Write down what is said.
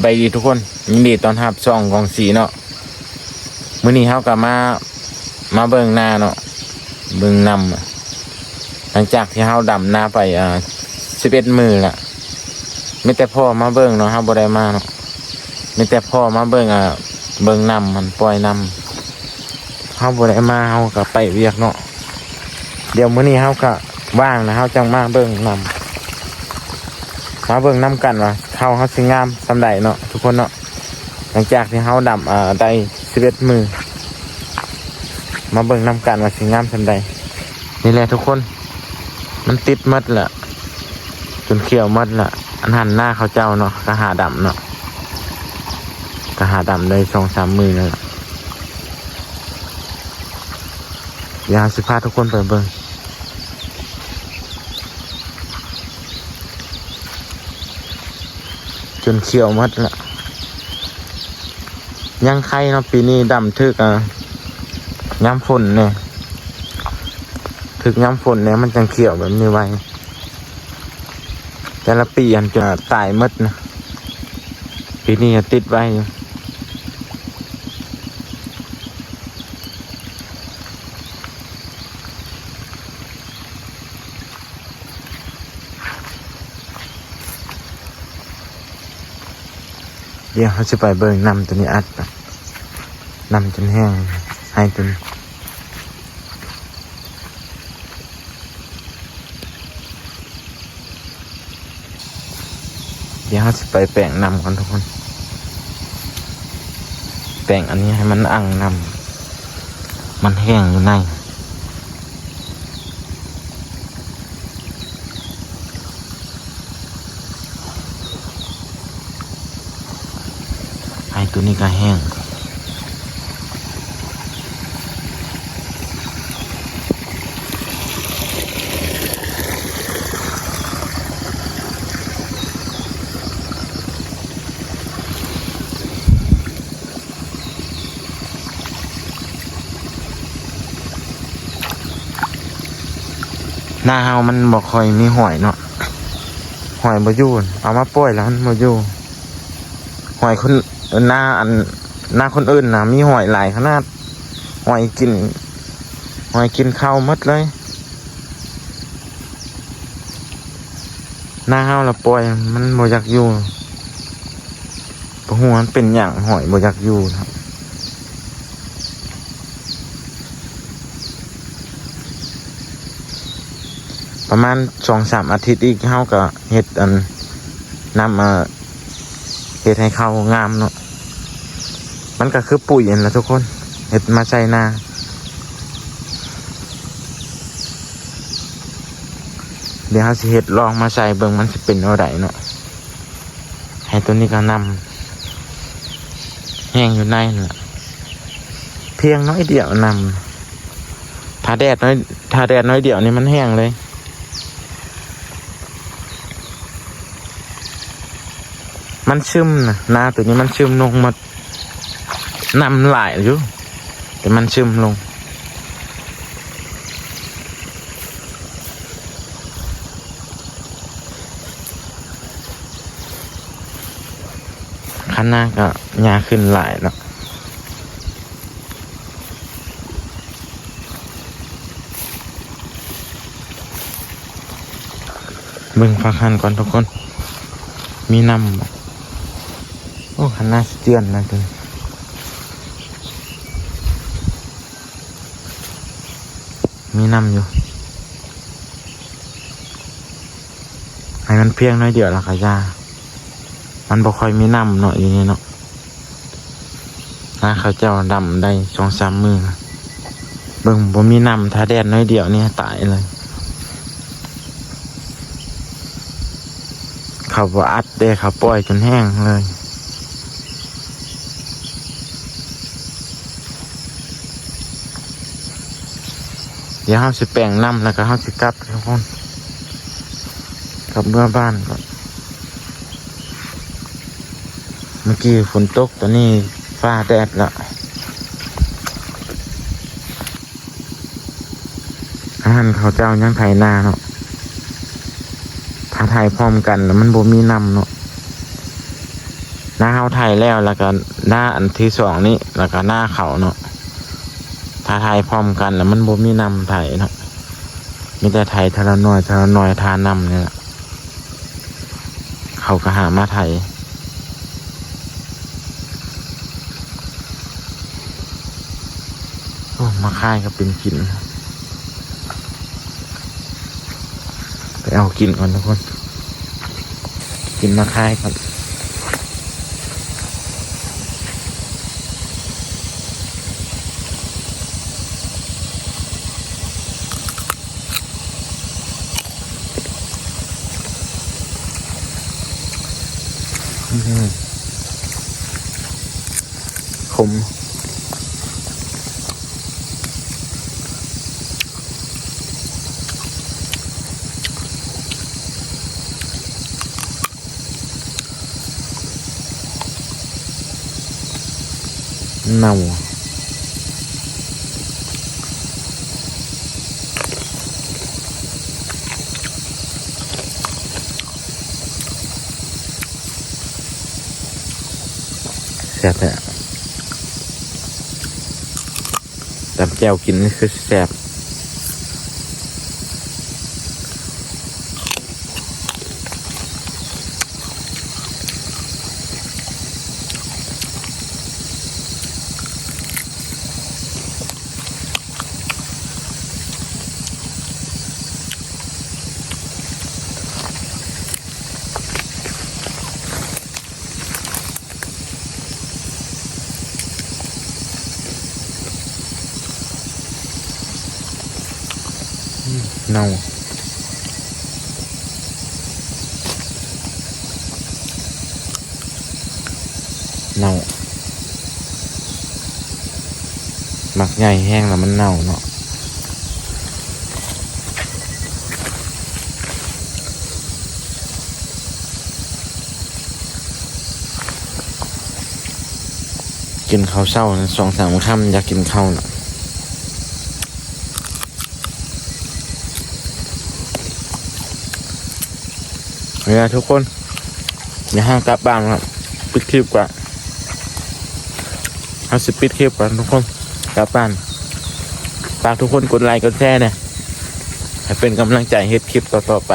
ສະບາຍດີທຸກຄົນ, ຍິນດີຕ້ອນຮັບຊ່ອງກອງສີເນາະ. ມື້ນີ້ເຮົາກໍມາ ມາເບິ່ງນາເນາະ, ເບິ່ງນຳ ຫຼັງຈາກທີ່ເຮົາດຳນາໄປ ອ່າ ສິບເອັດມື້ລະ, ມີແຕ່ພໍ່ມາເບິ່ງເນາະ, ເຮົາບໍ່ໄດ້ມາເນາະ, ມີແຕ່ພໍ່ມາເບິ່ງ ອ່າ ເບິ່ງນຳ ມັນປ່ອຍນຳ. ເຮົາບໍ່ໄດ້ມາ ເຮົາກໍໄປວຽກເນາະ. ດຽວມື້ນີ້ເຮົາກໍວ່າງນະ ເຮົາຈັ່ງມາເບິ່ງນຳ, ມາເບິ່ງນຳກັນວ່າເຂົ້າເຮົາຊິງາມສ່ຳໃດເນາະ ທຸກຄົນເນາະ. ຫຼັງຈາກທີ່ເຮົາດຳ ອ່າ ໄດ້ສິບເອັດມື້ ມາເບິ່ງນຳກັນວ່າຊິງາມສ່ຳໃດ. ນີ້ແຫຼະທຸກຄົນ, ມັນຕິດໝົດລະ ຈົນຂຽວໝົດລະ. ອັນຫັ້ນນາເຂົາເຈົ້າເນາະ ກໍຫາດຳເນາະ, ກໍຫາດຳໄດ້ສອງສາມມື້ນັ້ນລະ. ດຽວເຮົາຊິພາທຸກຄົນໄປເບິ່ງ ຈົນຂຽວໝົດລະ. ຍັງໄຄເນາະ, ປີນີ້ດຳຖືກ ອ່າ ຍາມຝົນແດ່, ຖືກຍາມຝົນແດ່ ມັນຈັ່ງຂຽວແບບນີ້ໄວ. ແຕ່ລະປີຫັ້ນຈະຕາຍໝົດນະ, ປີນີ້ຍັງຕິດໄວ້ຢູ່. ດຽວເຮົາຊິໄປເບິ່ງນ້ຳຕົວນີ້ອັດ ນ້ຳຈົນແຫ້ງ ໄຮ່ຕົວນີ້. ດຽວເຮົາຊິໄປແປງນ້ຳກ່ອນທຸກຄົນ, ແປງອັນນີ້ໃຫ້ມັນອັ່ງນ້ຳ ມັນແຫ້ງຢູ່ໃນ. ໄຮ່ຕົວນີ້ກໍແຫ້ງ. ນາເຮົາມັນບໍ່ຄ່ອຍມີຫອຍເນາະ, ຫອຍບໍ່ຢູ່, ເອົາມາປ່ອຍແລ້ວມັນບໍ່ຢູ່. ຫອຍຄົນ ນາອັນ ນາຄົນອື່ນນະມີຫອຍຫຼາຍຂະໜາດ, ຫອຍກິນ ຫອຍກິນເຂົ້າໝົດເລີຍ. ນາເຮົາລະປ່ອຍ ມັນບໍ່ຢາກຢູ່, ບໍ່ຮູ້ວ່າມັນເປັນຫຍັງ ຫອຍບໍ່ຢາກຢູ່ນະ. ປະມານສອງສາມອາທິດອີກ ເຮົາກໍເຮັດອັນ ນຳ ອ່າ ເຮັດໃຫ້ເຂົ້າງາມເນາະ. ມັນກໍຄືປຸ໋ຍຫັ້ນລະທຸກຄົນ, ເຮັດມາໃສ່ນາ. ດຽວເຮົາຊິເຮັດລອງມາໃສ່ເບິ່ງ ມັນຊິເປັນແນວໃດເນາະ. ໄຮ່ຕົວນີ້ກໍນ້ຳແຫ້ງຢູ່ໃນນັ້ນລະ, ພຽງໜ້ອຍດຽວນ້ຳ. ຖ້າແດດໜ້ອຍ ຖ້າແດດໜ້ອຍດຽວນີ້ມັນແຫ້ງເລີຍ. ມັນຊຶມນະ, ນາຕົວນີ້ມັນຊຶມລົງໝົດ. ນ້ຳຫຼາຍຢູ່ ແຕ່ມັນຊຶມລົງ. ຄັນນາກໍຫຍ້າຂຶ້ນຫຼາຍເນາະ. ເບິ່ງຝັກຫັ້ນກ່ອນທຸກຄົນ, ມີນ້ຳບໍ່? ໂອ້ ຄັນນາສະເຈື່ອນນະ ຕົວນີ້ ມີນ້ຳຢູ່. ໃຫ້ມັນພຽງໜ້ອຍດຽວແລ້ວກໍຢ່າ, ມັນບໍ່ຄ່ອຍມີນ້ຳເນາະ ຢູ່ນີ້ເນາະ. ນາເຂົາເຈົ້າດຳໄດ້ສອງສາມມື້ ເບິ່ງບໍ່ມີນ້ຳ, ຖ້າແດດໜ້ອຍດຽວນີ້ຕາຍເລີຍ. ເຂົາບໍ່ອັດເດ້, ເຂົາປ່ອຍຈົນແຫ້ງເລີຍ. ດຽວເຮົາຊິແປງນ້ຳ ແລ້ວກໍເຮົາຊິກັບທຸກຄົນ, ກັບເມືອບ້ານກ່ອນ. ເມື່ອກີ້ຝົນຕົກ, ຕອນນີ້ຟ້າແດດແລ້ວ. ອັນນັ້ນເຂົາເຈົ້າຍັງໄຖນາເນາະ, ຖ້າໄຖພ້ອມກັນແລ້ວມັນບໍ່ມີນ້ຳເນາະ, ນາເຮົາໄຖແລ້ວ ແລ້ວກໍນາອັນທີສອງນີ້ ແລ້ວກໍນາເຂົາເນາະ. ຖ້າໄຖພ້ອມກັນແລ້ວມັນບໍ່ມີນ້ຳໄຖເນາະ ມີແຕ່ໄຖເທື່ອລະໜ່ອຍ ເທື່ອລະໜ່ອຍ ຖ້ານ້ຳນີ້ແຫຼະ ເຂົາກໍຫາມາໄຖ. ໂອ້ ໝາກຄາຍກໍເປັນກິນ ໄປເອົາກິນກ່ອນທຸກຄົນ ກິນໝາກຄາຍກ່ອນ. ອືມ ຂົມ ເນົ່າ. ແຊບແທ້ ຕຳແຈ່ວກິນນີ້ຄືຊິແຊບ. ເນົ່າ ເນົ່າ ໝາກໃຫຍ່ແຮງແລ້ວມັນເນົ່າເນາະ. ກິນເຂົ້າເຊົ້າສອງສາມຄຳ ຢາກກິນເຂົ້າລະ. ເອີ ທຸກຄົນ ດຽວເຮົາກັບບ້ານລະ ປິດຄລິບກ່ອນ ເຮົາຊິປິດຄລິບກ່ອນທຸກຄົນ ກັບບ້ານ. ຝາກທຸກຄົນກົດໄລກົດແຊແດ່ ໃຫ້ເປັນກຳລັງໃຈເຮັດຄລິບຕໍ່ໆໄປ.